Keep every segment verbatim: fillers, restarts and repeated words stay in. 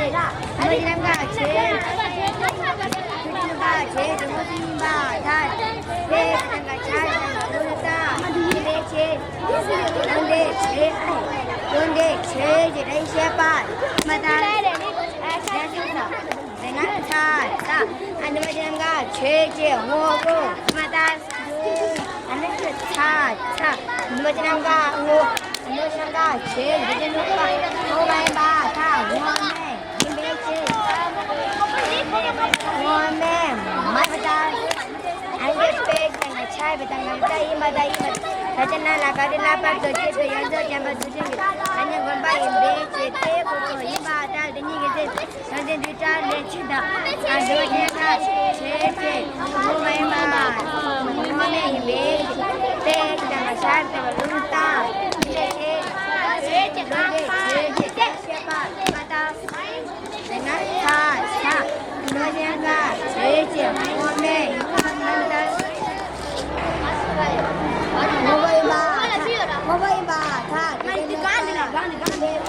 ཆེ། རྣམ་པ་ཅན་རྣམ་དག་ཆེ། ཆོས་ཀྱི་སྣང་བ་ཆེ། དེ་ངོ་བོ་ཡིན་པར་ཐལ། དེ་ཡི་དང་ག་ཆ་དང་ག་རུ་དང་ཡིན་པའི་ཆེ། དོན་དེ་ཆེ། དོན་དེ་ཆོས་ཀྱི་རིགས་ཤེས་པ་མ་དང་། དེ་ན་ཚ་ཚ། ཨ་ནི་མ་ཅན་ག་ཆོས་ཀྱི་ངོ་བོ་མ་དང་། ཨ་ནི་ཚ་ཚ། ཨ་ནི་མ་ཅན་ག་ངོ་། ཨ་ནི་མ་ཅན་ག་ཆོས་ཀྱི་ངོ་བོ་མ་ཡིན་པར་ཐལ། ངོ་མ་ཡིན་པའི་ཕྱིར། ངོ་མ་མ་ཡིན་པར་ཐལ། ཨ་ནི་དཔེ་ཅན་གྱི་ཆ་ཡིན་པ་དང་ངམ་ས་ཡིན་པ་དང་ཡིན་པ། ད་ཅི་ན་ལ་ག་རི་ལ་པར་དུ་ཆེད་དུ་ཡོན་ཏན་ཅན་པ་ཚུལ་ཁྲིམས་ཀྱི་ཨ་ནི་དགོན་པ་ཡིན་པའི་ཕྱིར། དེ་ཁོ་ཚོ་ཡིན་པར་ཐལ། དེ་ཉིད་ཀྱི་ཚེ་ཡོན་ཏན་འདུས་གྲགས་ལས་ཕྱིར་དང་། ཨ་འདུ་བ་ཅན་ག་ཆོས་ཀྱི་ངོ་མ་ཡིན་པ། ངོ་མ་ཡིན་པའི་ཕྱིར། དེ་ཅི་དང་ཤར་ཏེ་བ་ལུང་དང་ཆོས་ཀྱི་ལུང་གི་ཆོས་ཀྱི་ཤེས་པ་མ་དང་། དེ་ན་ས་ས། ལོ་ཅན་ག་ཆོས་ཀྱི་ངོ་མའི་ཡུལ་ཁམས་རྣམ་དག་ངོ་བོ་ཡིན་པར་ཐལ། ངོ་བོ་ཡིན་པར་ཐལ། དེ་ནི་གང་ལ་གང་ལ་གང་ལ།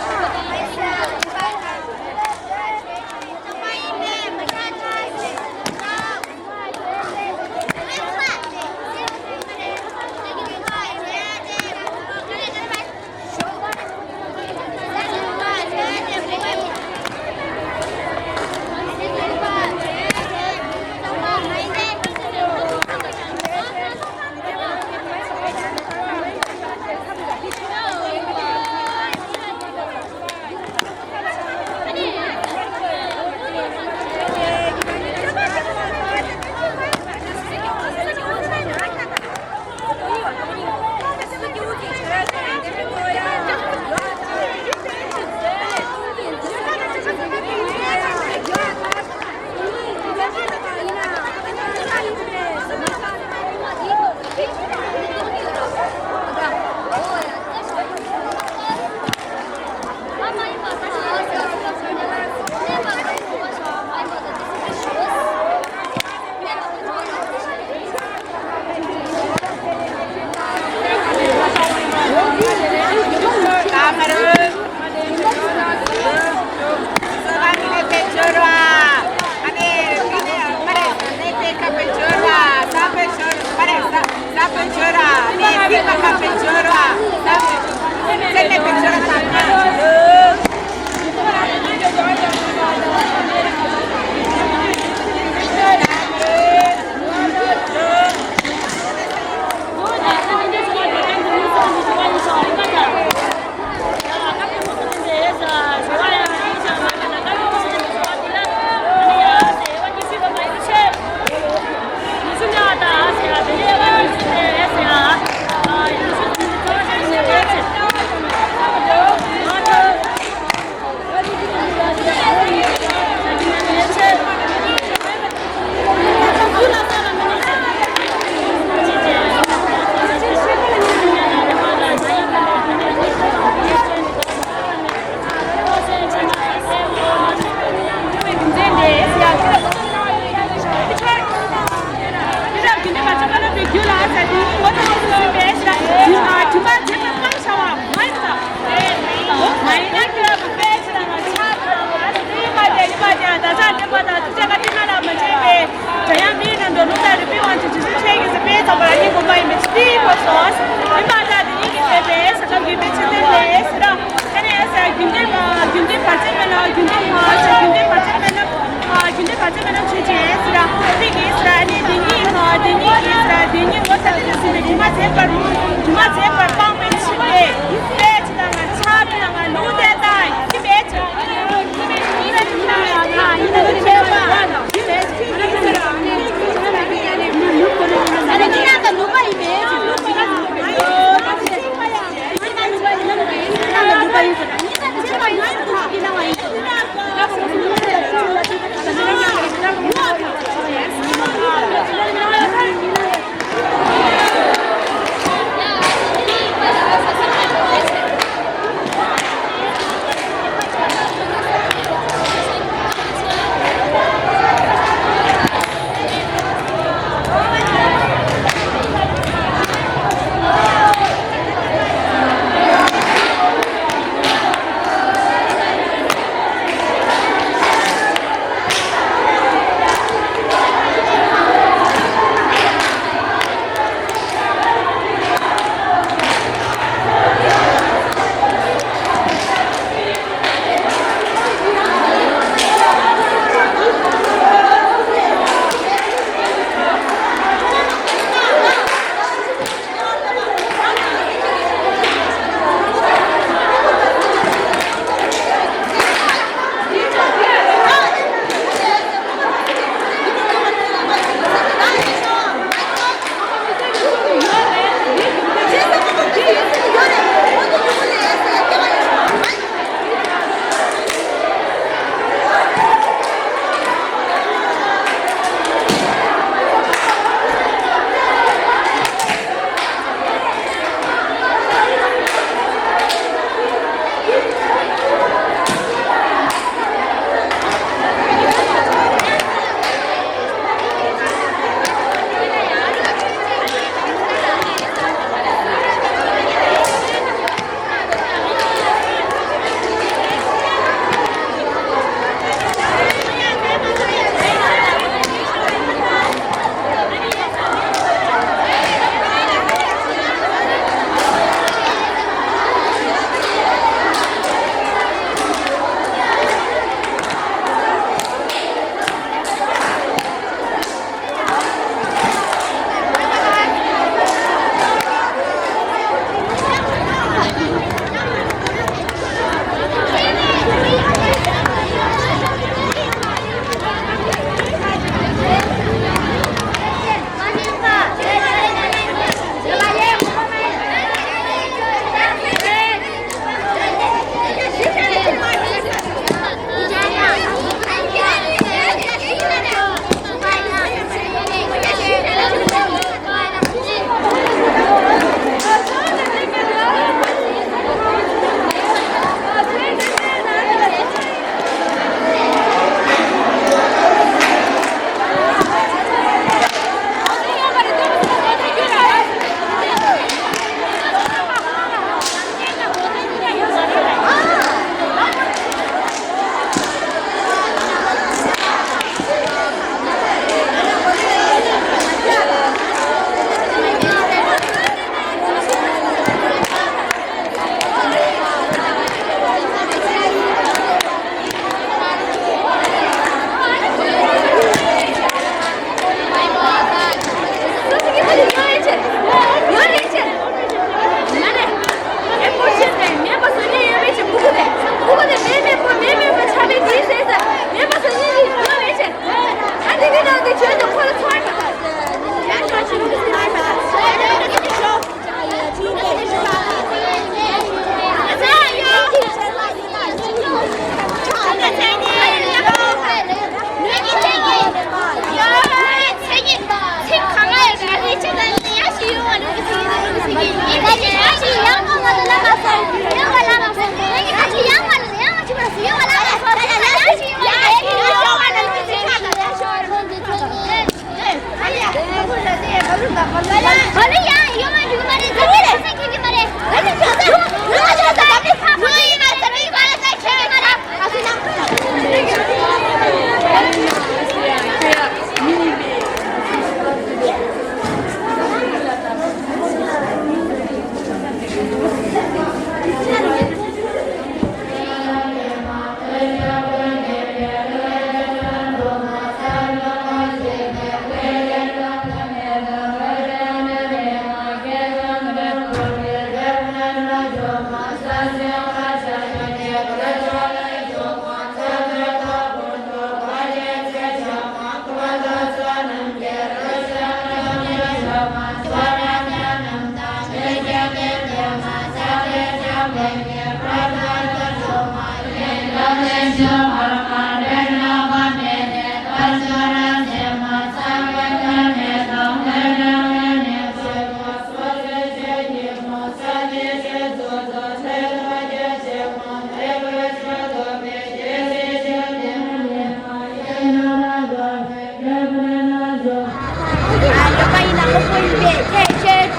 དགོས་པ་ཡིན་པས་ཁྱད་ཆོས།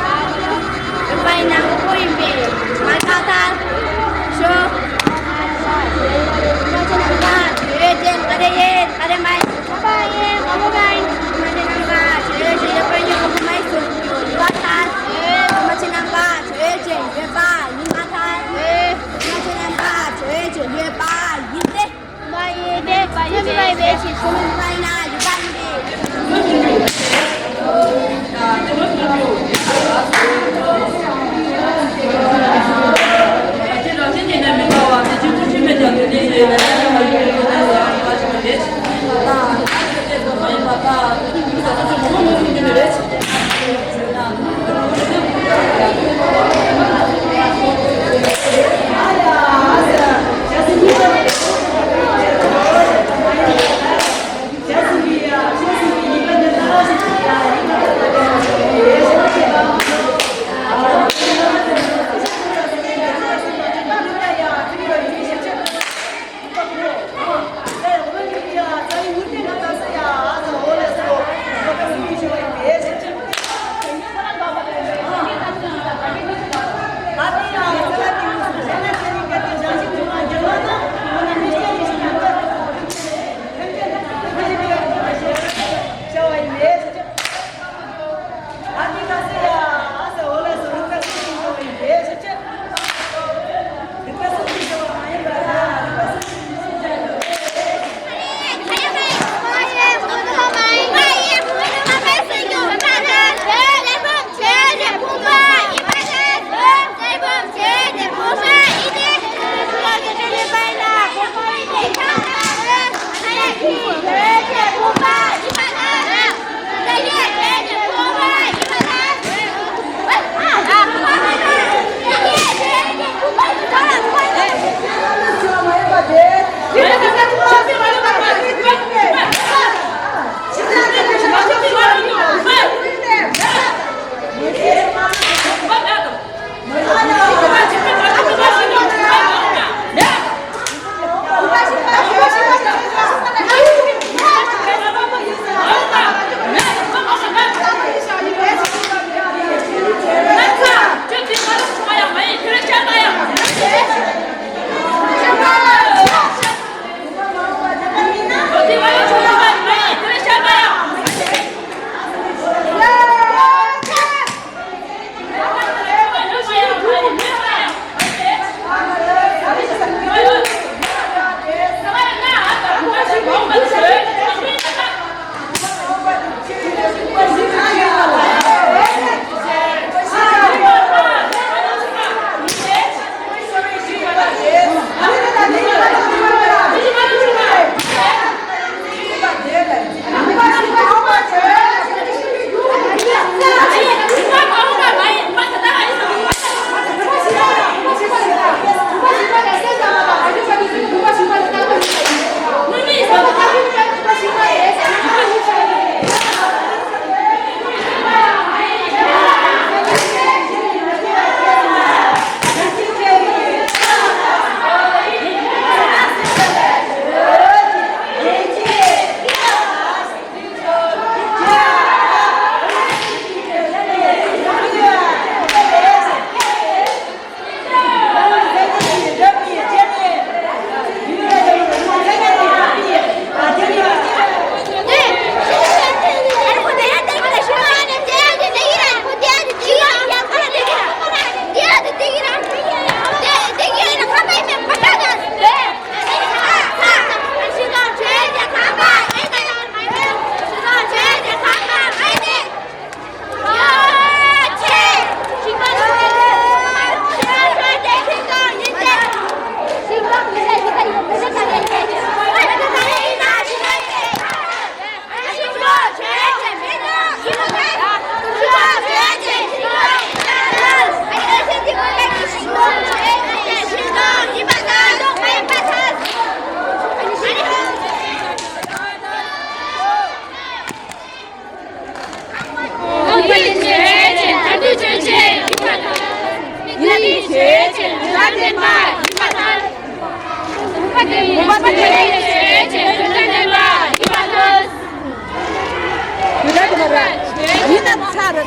དགོས་པ་ཡིན་ན་དགོས་པ་ཡིན་པས་མ་ཁ་ཐལ། ཤོ། རྨ་ཆེན་རྣམ་པ་བྱོས་ཅན་ག་རེ་ཡིན་ག་རེ་མ་ཡིན། ཁ་པ་ཡིན་ཁ་པ་མ་ཡིན། རྨ་ཆེན་རྣམ་པ་བྱོས་ཅན་ཡོད་པ་ཡིན་ཁ་པ་མ་ཡིན་ཟེར་ཡིན་མ་ཐལ། རྨ་ཆེན་རྣམ་པ་བྱོས་ཅན་ཡོད་པ་ཡིན་མ་ཐལ། རྨ་ཆེན་རྣམ་པ་བྱོས་ཅན་ཡོད་པ་ཡིན་ཏེ།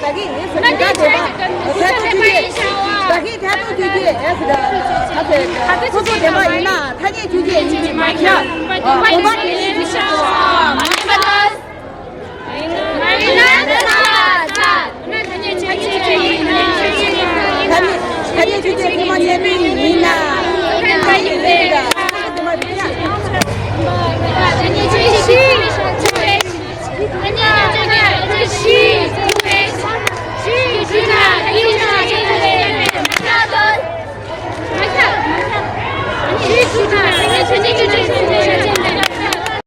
ད་གིན་ངས་ཟེར་གྱི་ད་དེ་པ་ཐད་གཏོང་བྱེད་ཀྱི་ད་གིན་ཐད་གཏོང་བྱེད་ཀྱི་ཨེ་ཟེར་ད་ད་དེ་ཁོ་ཚོ་དེ་པ་ཡིན་ན་ཐ་སྙད་བྱེད་ཀྱི་ཡིན་གྱི་མ་ཁྱབ་ཨ་གོམ་པ་དེ་ནས་ཤ་ཨ་མ་ཁྱབ་ད། ད་ནི་ད་ནི་ཆུ་ཚོད་ཐེངས་མ་ཉེར་གཉིས་